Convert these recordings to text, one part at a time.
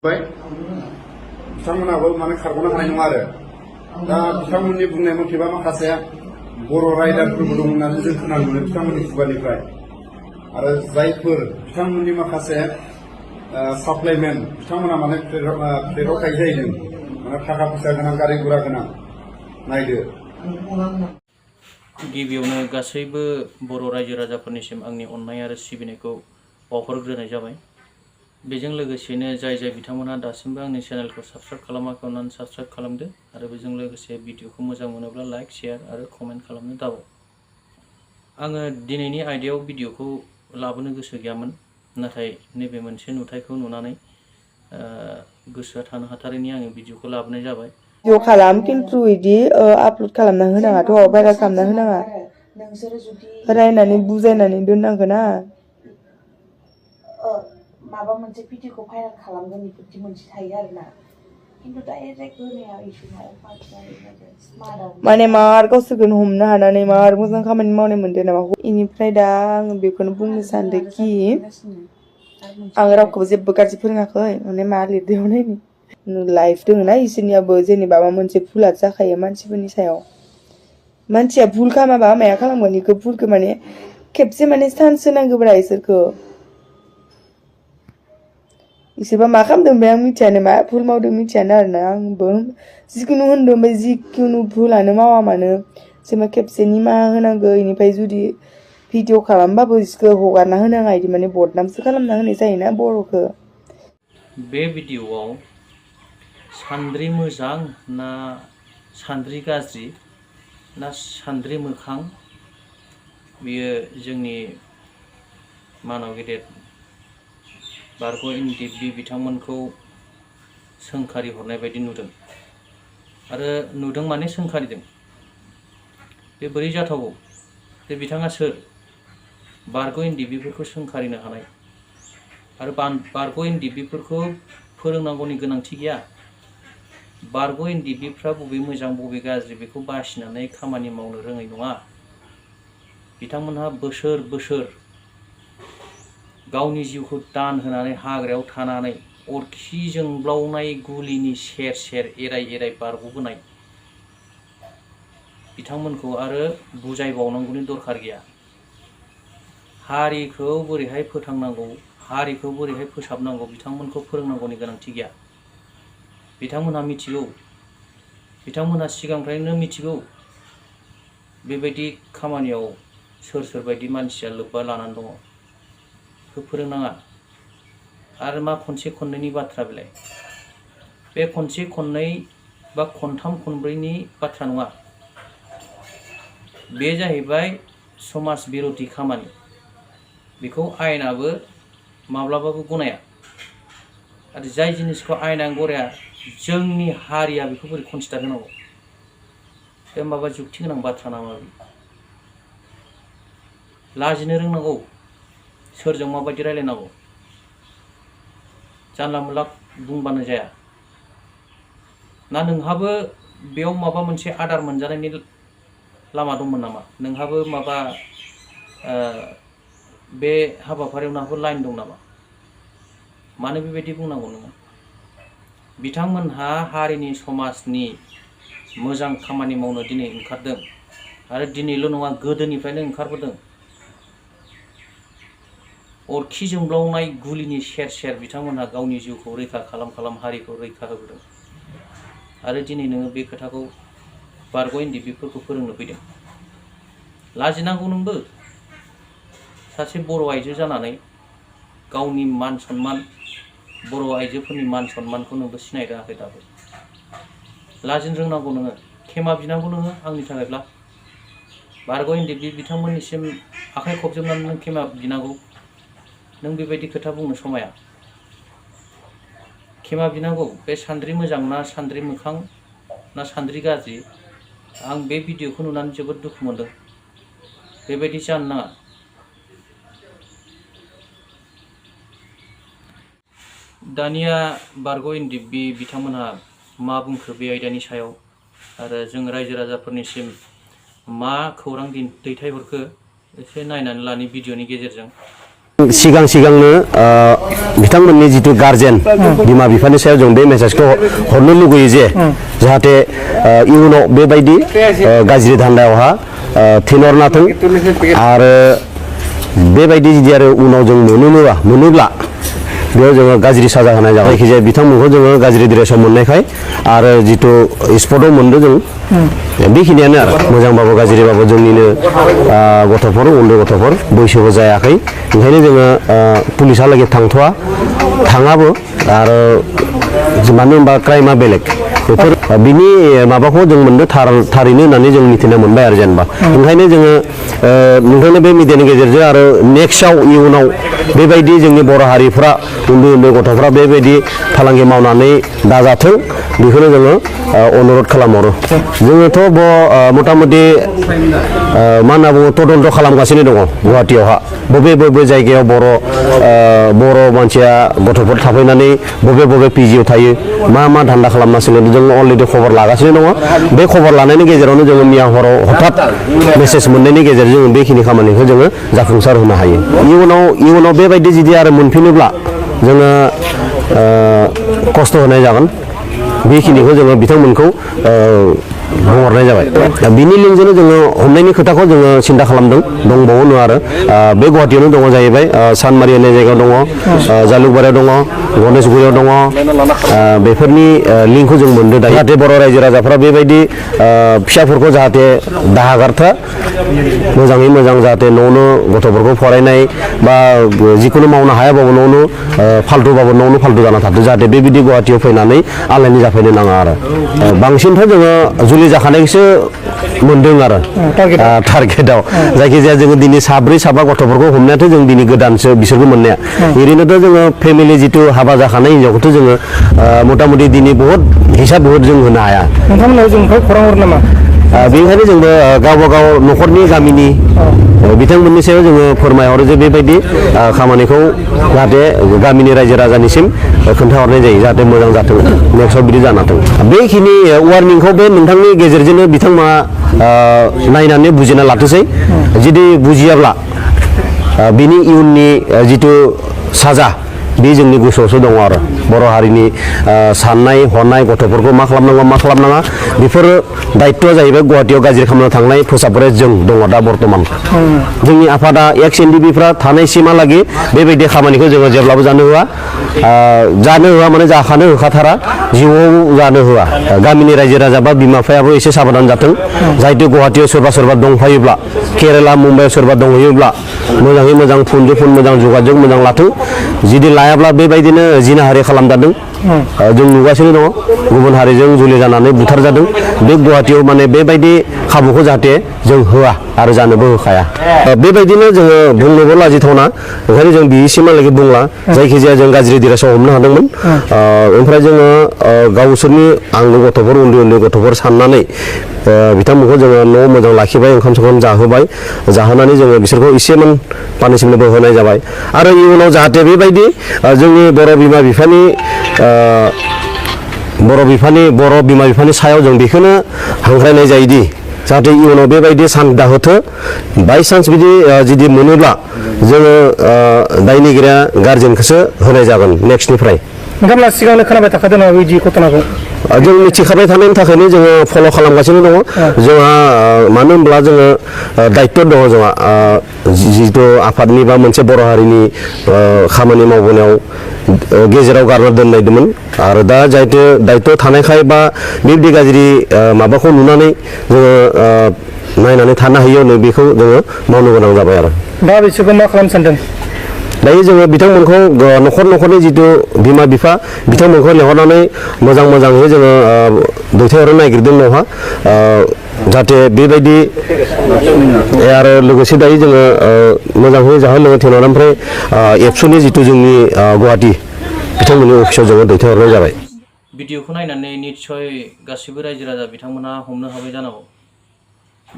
बिथांमोनाबो माने खारग'नो हानाय नङा आरो दा बिथांमोननि बुंनाय मथेबा माखासे बर' राइडारफोरबो दं होननानै जों खोनानो मोनो बिथांमोननि खुगानिफ्राय आरो जायफोर बिथांमोननि माखासे साप्लाइमेन्ट बिथांमोना माने प्लेटआव थायो जाहैदों माने थाखा फैसा गोनां गारि गुरा गोनां नायदो। गिबियावनो गासैबो बर' रायजो राजाफोरनिसिम आंनि अननाय आरो सिबिनायखौ बावहरग्रोनाय जाबाय। बेजों लोगोसेनो जाय बिथांमोनहा दासिमबो आंनि चेनेलखौ साबस्क्राइब खालामाखै अननानै साबस्क्राइब खालामदो आरो बेजों लोगोसे भिडिअखौ मोजां मोनोब्ला लाइक शेयार आरो कमेन्ट खालामनो दाबाव। आङो दिनैनि आयदायाव भिडिअखौ लाबोनो गोसो गैयामोन, नाथाय नैबे मोनसे नुथायखौ नुनानै गोसोआ थानो हाथारैनि आङो भिडिअखौ लाबोनाय जाबाय। भिडिअ खालाम खिन्थु इदि आपल'ड खालामना होनाङाथ' भाइरेल खालामना होनाङा। रायनानै बुजायनानै दोननांगोन ना। माबा मोनसे भिडिअखौ भाइरेल खालामगोन बेफोरदि मोनसे थायो आरोना, खिन्थु डाइरेक्ट होनाया इसोरनाव माने मार गावसोरखौनो हमनो हानानै मार मोजां खामानि मावनाय मोनदों नामा। इनिफ्राय दा आं बेखौनो बुंनो सानदोंखि आं रावखौबो जेबो गाज्रि फोरोङाखै, माने मा लिरदों नायनि लाइफ दङ ना इसोरनियाबो, जेनेबा माबा मोनसे भुला जाखायो मानसिफोरनि सायाव। मानसिया भुल खालामाबा माया खालामगोन बेखौ भुलखौ माने खेबसे माने चान्स होनांगौब्रा इसोरखौ। इसोरबा मा खालामदों ओमफ्राय आं मिथियानो, मा भुल मावदों मिथियानो आरोना। आंबो जिखुनु होनदों ओमफ्राय जिखुनु भुलानो मावा मानो जेनेबा खेबसे निमाहा होनांगौ। इनिफ्राय जुदि भिडिअ खालामबाबो इसोरखौ हगारना होनाङा, इदि माने बदनामसो खालामना होनाय जायोना बर'खौ। बे भिडिअआव सान्द्रि मोजां ना सान्द्रि गाज्रि ना सान्द्रि मोखां, बियो जोंनि मानव गेदेर बारग' एनडिएफबि बिथांमोनखौ सोंखारि हरनाय बायदि नुदों, आरो नुदों माने सोंखारिदों। बे बोरै जाथावगौ? बे बिथाङा सोर? बारग' एनडिएफबिफोरखौ सोंखारिनो हानाय आरो बारग' एनडिएफबिफोरखौ फोरोंनांगौनि गोनांथि गैया। बारग' एनडिएफबिफ्रा बबे मोजां बबे गाज्रि बेखौ बासिनानै खामानि मावनो रोङै नङा। बिथांमोनहा बोसोर बोसोर गावनि जिउखौ दान होनानै हाग्रायाव थानानै अरखि जोंब्लावनाय गुलिनि सेर सेर एराय एराय बारग'बोनाय बिथांमोनखौ आरो बुजायबावनांगौनि दरखार गैया। हारिखौ बोरैहाय फोथांनांगौ, हारिखौ बोरैहाय फोसाबनांगौ बिथांमोनखौ फोरोंनांगौनि गोनांथि गैया। बिथांमोनहा मिथिगौ, बिथांमोनहा सिगांनिफ्रायनो मिथिगौ बेबायदि खामानियाव सोर बायदि मानसिया लोब्बा लानानै दङ। बेखौ फोरोंनाङा। आरो मा खनसे खननैनि बाथ्रा बेलाय? बे खनसे खननै बा खनथाम खनब्रैनि बाथ्रा नङा। बे जाहैबाय समाज बिर'धि खामानि। बेखौ आयेनाबो माब्लाबाबो गनाया। आरो जाय जिनिसखौ आयेनानो गनाया, जोंनि हारिया बेखौ बोरै कनसिडार होनांगौ? बे माबा जुक्ति गोनां बाथ्रा नामा? लाजिनो रोंनांगौ, सोरजों माबायदि रायलायनांगौ। जानला मोनला बुंबानो जाया। ना नोंहाबो बेयाव माबा मोनसे आदार मोनजानायनि लामा दंमोन नामा? नोंहाबो माबा बे हाबाफारियाव नोंहाबो लाइन दं नामा? मानो बेबायदि बुंनांगौ नोङो? बिथांमोनहा हारिनि समाजनि मोजां खामानि मावनो दिनै ओंखारदों, आरो दिनैल' नङा गोदोनिफ्रायनो ओंखारबोदों। अरखि जोंब्लावनाय गुलिनि सेर सेर बिथांमोनहा गावनि जिउखौ रैखा खालाम हारिखौ रैखा होबोदों। आरो दिनै नोङो बे खोथाखौ बारग' एनडिएफबिफोरखौ फोरोंनो फैदों। लाजिनांगौ नोंबो। सासे बर' आइजो जानानै गावनि मान सन्मान, बर' आइजोफोरनि मान सन्मानखौ नोंबो सिनाय रोङाखै दाबो। लाजिनो रोंनांगौ नोङो। खेमा बिनांगौ नोङो आंनि थाखायब्ला। बारग' एनडिएफबि बिथांमोननिसिम आखाइ खबजोबनानै नों खेमा बिनांगौ। नों बेबायदि खोथा बुंनो समाया। खेमा बिनांगौ। बे सान्द्रि मोजां ना सान्द्रि मोखां ना सान्द्रि गाज्रि, आं बे भिडिअखौ नुनानै जोबोद दुखु मोनदों। बेबायदि जानो नाङा। दानिया बारग' एनडिएफबि बिथांमोनहा मा बुंखो बे आयदानि सायाव, आरो जों रायजो राजाफोरनिसिम मा खौरां दैथायहरखो एसे नायनानै लानि भिडिअनि गेजेरजों। सिगांनो बिथांमोननि जितु गार्जेन बिमा बिफानि सायाव जों बे मेसेजखौ हरनो लुगैयो जे जाहाथे इयुनाव बेबायदि गाज्रि धान्दायावहा थिनहरनाथों आरो बेबायदि जुदि आरो उनाव जों मोनोब्ला बेयाव जोङो गाज्रि साजा होनाय जाबाय जायखिजाया बिथांमोनखौ जोङो गाज्रि ड्रेसाव मोननायखाय आरो जितु स्पटआव मोनदों जों बेखिनियानो आरो मोजांबाबो गाज्रिबाबो जोंनिनो गथ'फोर उन्दै गथ'फोर बैसोबो जायाखै ओंखायनो जोङो पुलिसहालागै थाङाबो आरो मानो होनबा क्राइमा बेलेग बेफोर बिनि माबाखौ जों मोनदों थारैनो होननानै जों मिथिनो मोनबाय आरो जेनेबा ओंखायनो जोङो नोंथांनो बे मिडियानि गेजेरजों आरो नेक्स्टआव इयुनाव बेबायदि जोंनि बर' हारिफ्रा उन्दै गथ'फ्रा बेबायदि फालांगि मावनानै दाजाथों बेखौनो जोङो अनुरद खालामहरो जोङोथ' मथा मथि मा होनना बुङो तदन्त खालामगासिनो दङ गुवाहाटियावहा बबे जायगायाव बर' मानसिया गथ'फोर थाफैनानै बबे पिजिआव थायो मा धान्दा खालामगासिनो जों अलरेडि खबर लागासिनो दङ बे खबर लानायनि गेजेरावनो जोङो मैया हराव हठात मेसेज मोननायनि गेजेरजों जों बेखिनि खामानिखौ जोङो जाफुंसार होनो हायो इयुनाव बेबायदि जुदि आरो मोनफिनोब्ला जोङो खस्थ' होनाय जागोन बेखिनिखौ जोङो बिथांमोनखौ बुंहरनाय जाबाय बिनि लिंकजोंनो जोङो हमनायनि खोथाखौ जोङो सिन्था खालामदों दंबावो आरो बे गुवाहाटियावनो दङ जाहैबाय सानमारि होननाय जायगायाव दङ जालुकबारियाव दङ गणेशगुरियाव दङ बेफोरनि लिंकखौ जों मोनदों दा जाहाथे बर' रायजो राजाफ्रा बेबायदि फिसाफोरखौ जाहाथे दाहागारथा मोजाङै मोजां जाहाथे न'नो गथ'फोरखौ फरायनाय बा जिखुनु मावनो हायाबाबो न'नो फाल्थुबाबो न'नो फाल्थु जाना थाथों जाहाथे बेबायदि गुवाहाटियाव फैनानै आलायनि जाफैनो नाङा आरो बांसिनथ' जोङो जुलि जाखानायखौसो मोनदों आरो टारगेटआव जायखिजाया जोङो दिनै साब्रै साबा गथ'फोरखौ हमनायाथ' जों दिनै गोदानसो बिसोरखौ मोननाया ओरैनोथ' जोङो फेमिलि जिथु हाबा जाखानाय हिनजावखौथ' जोङो मथा मथि दिनै हिसाब बहुद जों होनो हाया नोंथांमोनाव जों खौरां हरो नामा बेनिखायनो जोंबो गावबा गाव न'खरनि गामिनि बिथांमोननि सायाव जोङो फोरमायहरो जे बेबायदि खामानिखौ जाहाथे गामिनि रायजो राजानिसिम खोन्थाहरनाय जायो जाहाथे मोजां जाथों नेक्स्टआव बिदि जानाथों बेखिनि वार्निंखौ बे नोंथांनि गेजेरजोंनो बिथांमोना नायनानै बुजिना लाथोंसै जुदि बुजियाब्ला बिनि इयुननि जिथु साजा बे जोंनि गोसोआवसो दङ आरो बर' हारिनि साननाय हनाय गथ'फोरखौ मा खालामनांगौ मा खालामनाङा बेफोर दायित्वआ जाहैबाय गुवाहाटियाव गाज्रि खालामनो थांनाय फोसाबग्राया जों दङ दा बर्थमान जोंनि आफादा एक्स एनडिपिफ्रा थानायसिमहालागै बेबायदि खामानिखौ जोङो जेब्लाबो जानो होआ माने जाखानो होखाथारा जिउआव जानो होआ गामिनि रायजो राजा बा बिमा बिफायाबो एसे साबधान जाथों जाहाथे गुवाहाटियाव सोरबा दंफायोब्ला केरेला मुम्बाइआव सोरबा दंहैयोब्ला मोजाङै मोजां फुनजों फुन मोजां जगाजग मोजां लाथों जुदि लायाब्ला बेबायदिनो जिनाहारि खालामजादों जों नुगासिनो दङ गुबुन हारिजों जुलि जानानै बुथारजादों बे गुवाहाटियाव माने बेबायदि खाबुखौ जाहाथे जों होआ आरो जानोबो होखाया बेबायदिनो जोङो बुंनोबो लाजिथावना ओंखायनो जों बिसिमहालागै बुंला जायखिजाया जों गाज्रि ड्रेसाव हमनो हादोंमोन ओमफ्राय जोङो गावसोरनि आंनि गथ'फोर उन्दै गथ'फोर साननानै बिथांमोनखौ जोङो न' मोजां लाखिबाय ओंखाम सोंखाम जाहोनानै जोङो बिसोरखौ इसेमान पानिशमेन्टबो होनाय जाबाय आरो इयुनाव जाहाथे बेबायदि जोंनि बर' बिमा बिफानि सायाव जों बेखौनो हांख्रायनाय जायोदि जाहाथे इयुनाव बेबायदि सान दाहोथो बायसान्स बिदि जुदि मोनोब्ला जोङो दायनिगिरिया गार्जेनखौसो होनाय जागोन नेक्स्टनिफ्राय नोंथांमोना सिगांनो खोनाबाय थाखादों नामा बिदि घटनाखौ जों मिथिखाबाय थानायनि थाखायनो जोङो फल' खालामगासिनो दङ जोंहा मानो होनब्ला जोङो दायित्व दङ जोंहा जिहेतु आफादनि बा मोनसे बर' हारिनि खामानि मावबोनायाव गेजेराव गारना दोननायदोंमोन आरो दा जायथु दायित्व थानायखाय बा बेबायदि गाज्रि माबाखौ नुनानै जोङो नायनानै थानो हायो नै बेखौ जोङो मावनो गोनां जाबाय आरो दा बिसोरखौ मा खालामनो सानदों दायो जोङो बिथांमोनखौ न'खरनि जिथु बिमा बिफा बिथांमोनखौ लेंहरनानै मोजाङै जोङो दैथायहरनो नागिरदों न'हा जाहाथे बेबायदि आरो लोगोसे दायो जोङो मोजाङै जाहो लोङो थेनानै ओमफ्राय एबसुनि जिथु जोंनि गुवाहाटि बिथांमोननि अफिसाव जोङो दैथायहरनाय जाबाय भिडिअखौ नायनानै निस्सय गासिबो रायजो राजा बिथांमोनहा हमनो हाबाय जानांगौ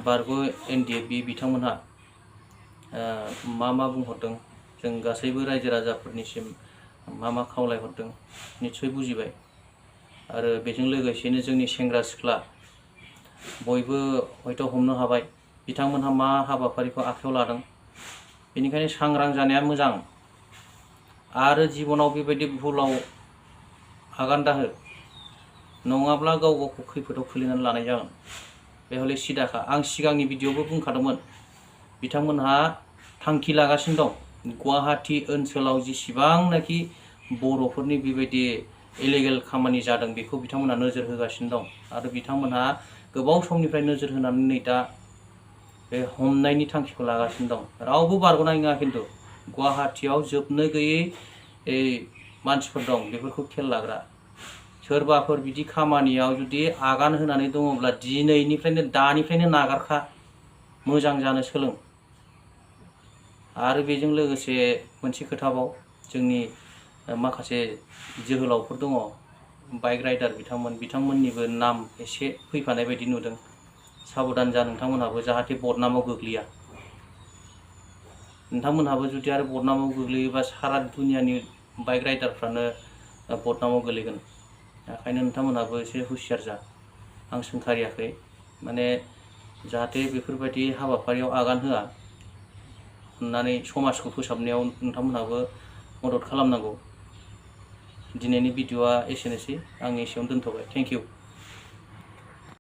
बारग' एनडिएफबि बिथांमोनहा मा बुंहरदों जों गासैबो रायजो राजाफोरनिसिम मा खावलायहरदों निस्सय बुजिबाय आरो बेजों लोगोसेनो जोंनि सेंग्रा सिख्ला बयबो हयथ' हमनो हाबाय बिथांमोनहा मा हाबाफारिखौ आखायाव लादों बेनिखायनो सांग्रां जानाया मोजां आरो जिबनाव बेबायदि भुलाव आगान दाहो नङाब्ला गाव गावखौ खैफोदाव खोलैनानै लानाय जागोन बे हले सिदाखा आं सिगांनि भिडिअ'बो बुंखादोंमोन बिथांमोनहा थांखि लागासिनो दं गुवाहाटी ओनसोलाव जेसेबांनाखि बर'फोरनि बेबायदि इलिगेल खामानि जादों बेखौ बिथांमोनहा नोजोर होगासिनो दं आरो बिथांमोनहा गोबाव समनिफ्राय नोजोर होनानै नै दा बे हमनायनि थांखिखौ लागासिनो दं रावबो बारग'नाय नङा खिन्थु गुवाहाटीयाव जोबनो गैयै मानसिफोर दं बेफोरखौ खेल लाग्रा सोरबाफोर बिदि खामानियाव जुदि आगान होनानै दङब्ला दिनैनिफ्रायनो दानिफ्रायनो नागारखा मोजां जानो सोलों आरो बेजों लोगोसे मोनसे खोथाबाव जोंनि माखासे जोहोलावफोर दङ बाइक राइडार बिथांमोननिबो नाम एसे फैफानाय बायदि नुदों साबधान जा नोंथांमोनहाबो जाहाथे बदनामाव गोग्लैया नोंथांमोनहाबो जुदि आरो बदनामाव गोग्लैयोबा सारा दुनियानि बाइक राइडारफ्रानो बदनामाव गोलैगोन ओंखायनो नोंथांमोनहाबो एसे हुसियार जा आं सोंखारियाखै माने जाहाथे बेफोरबायदि हाबाफारियाव आगान होआ अननानै समाजखौ फोसाबनायाव नोंथांमोनहाबो मदद खालामनांगौ दिनैनि भिडिअ'आ एसेनोसै आं एसेयावनो दोनथ'बाय थेंक इउ